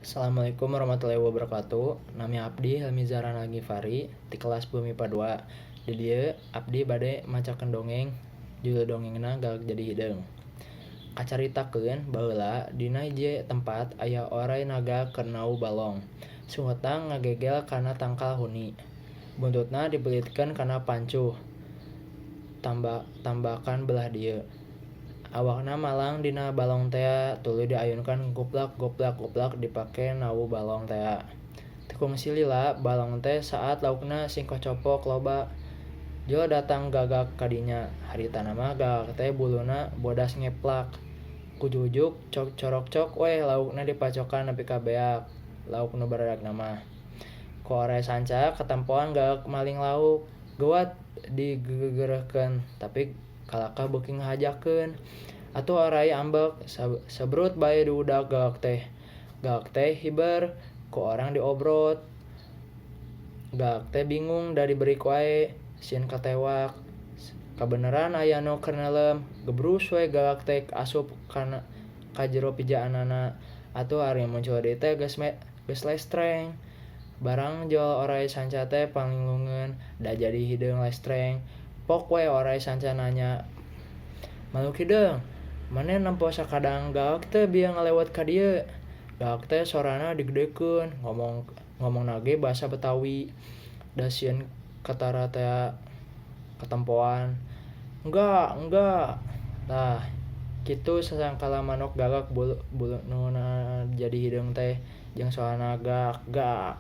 Assalamualaikum warahmatullahi wabarakatuh. Nami abdi Helmi Zahran Al Ghifari ti kelas Bumi IPA 2. Di dieu abdi bade macakeun dongeng, judul dongengna Gagak Jadi Hideung. Kacaritakeun baheula dina hiji tempat aya oray naga keur nau balong. Sunghutna ngagegel kana tangkal huni. Buntutna dipelitkeun kana pancuh tambakan belah dieu. Awakna malang dina balong tea, tuluy diayunkeun goplak goplak goplak dipake nau balong tea. Teu kungsi lila balong teh saat laukna sing kocopok loba. Jol datang gagak ka dinya. Haritana mah gagak teh buluna bodas ngeplak. Kujujug corokcok we laukna dipacokan nepi ka beak lauk nu baradagna mah. Ku oray sanca katempoan gagak maling lauk. Geuwat digegereuhkeun tapi kalakah beuki ngahajakeun. Atuh oray ambek, sebrut bae diudag gagak teh. Gagak teh hiber, ku orang diobrot. Gagak teh bingung da diberik wae, sieun katewak. Kabeneran aya nu keur neulem, gebrus we gagak teh asup ka jero pijaanana. Atuh ari muncul deui teh geus lestreng. Barang jol oray sanca teh panglilungeun, da jadi hideung lestreng. Pok we oray sanca nanya, "Manuk hideung, maneh nempo sakadang gagak teu bieu ngalewat ka dieu?" Gagak teh sorana digedekeun, ngomongna ge basa Betawi. Da sieun katara tea katempoan. "Enggak, enggak." Tah, kitu sasangkala manuk gagak bulu nu jadi hideung teh jeung sorana gak gak.